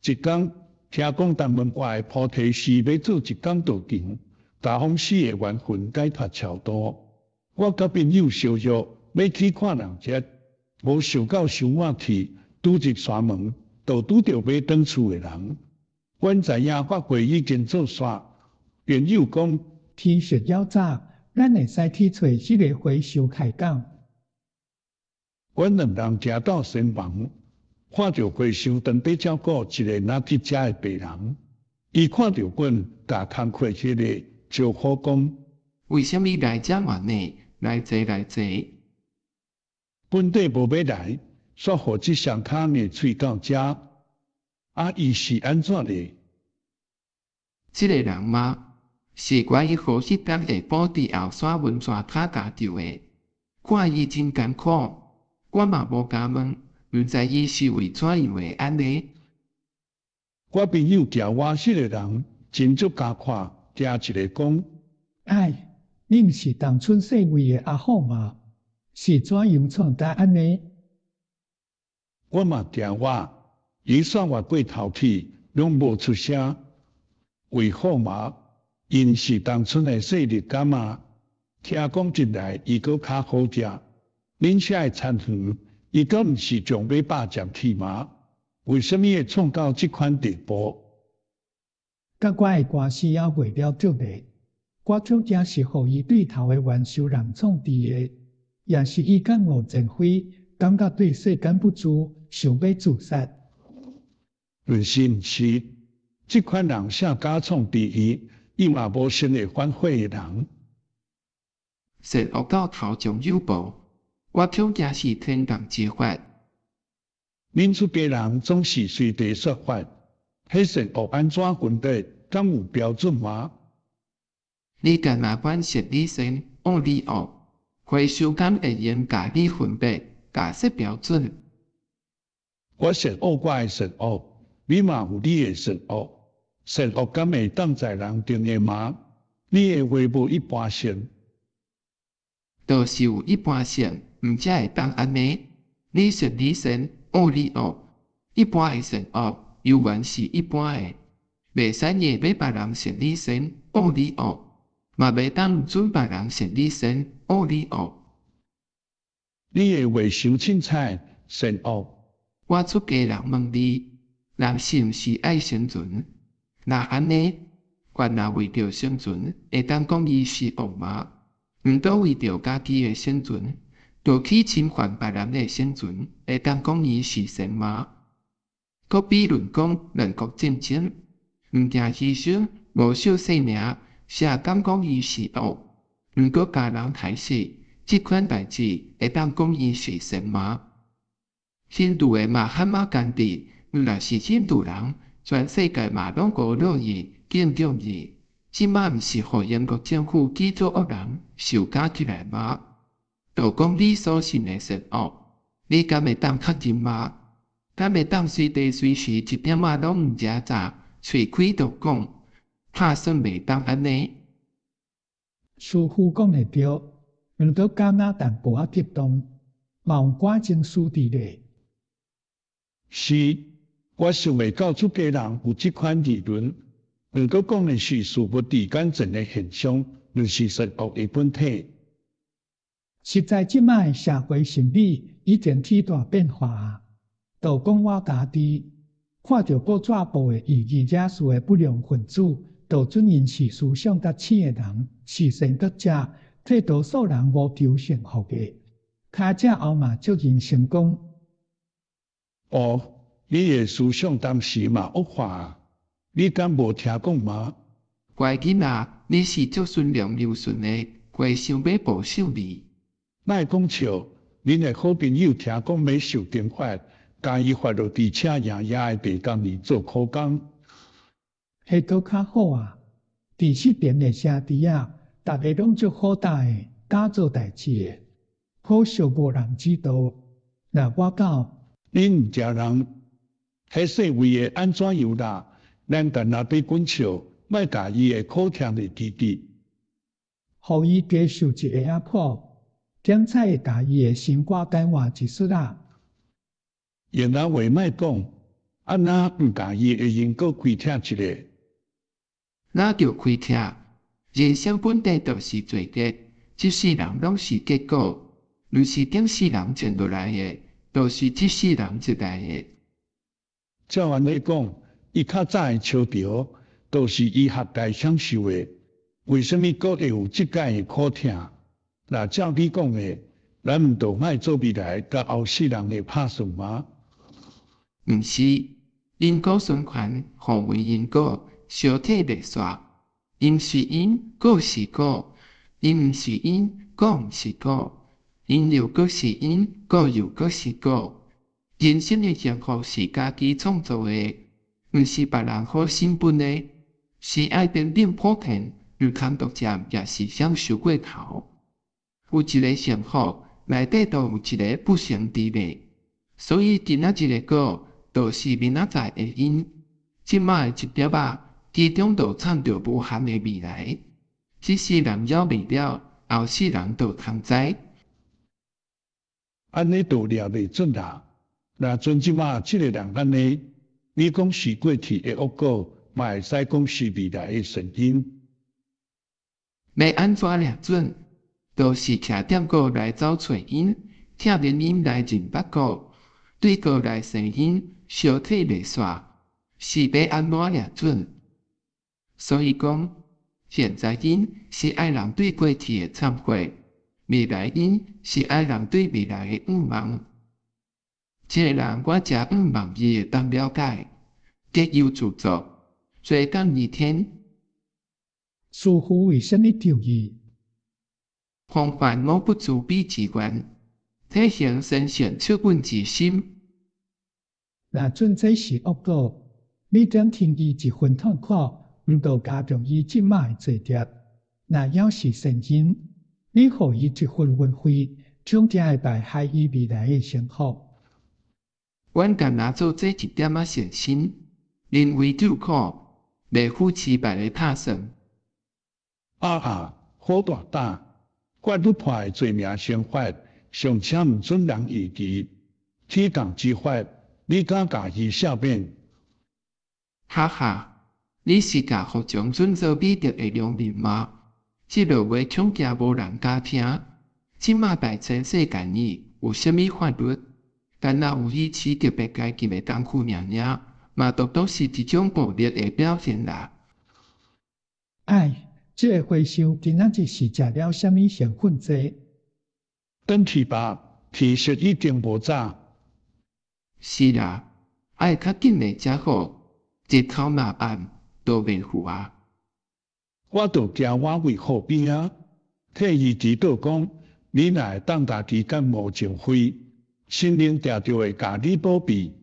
一工聽講東門外的菩提寺欲做一工道場，共風死的冤魂解脫超度。我佮朋友相約欲去看人節，無想到傷晚去，拄入山門，就拄著欲轉厝的人。阮知影法會已經做煞，朋友講：天色猶早，咱會使去揣彼个和尚開講。阮兩人行到仙房，看著和尚當佇照顧一个若佇遮的病人。伊看著阮，共工課彼个招呼講：為啥物來遮晚呢？來坐來坐。本底無欲來，煞予這雙跤硬喙到遮。啊，伊是按怎咧？這个人嗎？是我予彼工下晡佇後山溫泉跤共著的。看伊真艱苦，我嘛無敢問，毋知伊是為怎樣會按呢？我朋友驚我彼个人真足加看，驚一下講：哎，你毋是當村細位的阿虎嗎？是怎樣創得按呢？我嘛驚我，伊煞越過頭去，攏無出聲。為好嗎？𪜶是當村的勢力幹嘛？聽講一來伊閣較好食，恁寫的田園，伊閣毋是將欲霸佔去嗎？為啥物會創到這款地步？佮我的官司猶未了結咧，我足驚是予伊對頭的冤仇人創治的，抑是伊感悟前非，感覺對世間不住，想欲自殺。毋是毋是，這款人誰敢創治伊，伊嘛無先會反悔的人。善惡到頭終有報，我恐驚是天降之罰。恁出家人總是隨地說法，彼善惡按怎分別？敢有標準嗎？你敢若管善與善，惡與惡，和尚敢會用共你分別，共設標準？我善惡我的善惡，你嘛有你的善惡，善惡敢會當在人定的嗎？你的話無一般性。就是有一般性，毋才會當按呢。你善與善，惡與惡，一般的善惡，猶原是一般的，袂使硬欲別人善與善，惡與惡，嘛袂當毋准別人善與善，惡與惡。你的話傷凊彩，善惡。我出家人問你，人是毋是愛生存？若按呢，佛若為著生存，會當講伊是惡嗎？毋過為著家己的生存，就去侵犯別人的生存，會當講伊是善嗎？閣比論講兩國戰爭，毋驚犧牲，無惜性命，誰敢講伊是惡？毋過共人害死，這款代誌會當講伊是善嗎？印度的馬哈馬甘地，若是印度人，全世界嘛攏孤立伊、敬重伊。這馬毋是予英國政府記做惡人，收監起來嗎？就講你所信的善惡，你敢會當確認嗎？敢會當隨地隨時一點仔攏毋食雜，喙開就講，拍算袂當按呢？師父講得對，毋過敢若淡薄仔激動，嘛有感情事佇咧。是，我想袂到出家人有這款議論。毋過講的是事物佇眼前的現象，毋是善惡的本體。實在這擺的社會心理已經起大變化啊！就講我家己看著報紙報的異議惹事的不良分子，就準𪜶是思想較淺的人，是善覺者，替多數人謀求幸福的。開這後嘛足認成功。哦，你的思想當時嘛惡化啊？你敢無聽講嗎？乖囡仔，你是足順良柔順的，和尚欲保守你。莫講笑，恁的好朋友聽講欲受刑罰，共伊罰落佇車爺爺的地工裡做苦工。彼閣較好啊！佇這邊的兄弟仔，逐个攏足好膽的，敢做代誌的，可惜無人指導。若我到，恁毋食人，彼細位會按怎樣啦？咱干焦佇滾笑，莫共伊的苦聽入記記。予伊加受一下仔苦，點才會共伊的心肝改換一絲仔。閒仔話莫講，按那毋共伊的因果開拆一下？那就開拆。人生本底就是罪孽，這世人攏是結果，毋是頂世人傳落來的，就是這世人出來的。照按呢講，伊較早的操勞，都是伊合該享受的。為啥物閣會有這擺的苦痛？若照你講的，咱毋就莫做未來佮後世人的拍算嗎？毋是，因果循環，互為因果，相替袂煞。因是因，果是果；因毋是因，果毋是果。因又閣是因，果又閣是果。人生的幸福是家己創造的，毋是別人好心分的，是愛平等普遍，毋通獨佔，抑是享受過頭。有一个幸福，內底就有一个不幸佇咧。所以今仔日的果，就是明仔載的因。這擺的一粒仔，其中就藏著無限的未來。這世人了袂了，後世人就通知。按呢就掠袂準啦。若像這擺這个人按呢，你講是過去的惡果，嘛會使講是未來的善因。欲按怎掠準？就是徛踮果來走揣因，拆連因來認捌果，對果來生因，相替袂煞，是欲按怎掠準？所以講，現在因是愛人對過去的懺悔，未來因是愛人對未來的向望。這个人我誠向望伊會當了解，得有著作，做工二天。師父為啥物咒伊？防範我不慈悲之願，體現神聖惻隱之心。若準這是惡果，你減輕伊一分痛苦，毋就加重伊這擺的罪孽；若猶是善因，你予伊一分恩惠，總定會敗害伊未來的幸福。阮干焦做這一點仔善心，人為救苦，袂負持別个拍算。啊啊，好大膽！法律判的罪名成法，尚且毋准人異議。天降之法，你敢共伊赦免？哈哈，你是共服從準做美德的良民嗎？這落話恐驚無人敢聽。這馬大千世間裡有啥物法律？干焦有維持特別階級的工具爾爾，嘛獨獨是一種暴力的表現啦。哎，這个和尚今仔日是食了啥物興奮劑？轉去吧，天色已經無早。是啦，愛較緊的才好，日頭若暗，就袂赴啊。我就驚我為好邊仔，替伊祈禱講，你若會當家己感無淨悔，神靈定著會共你保庇。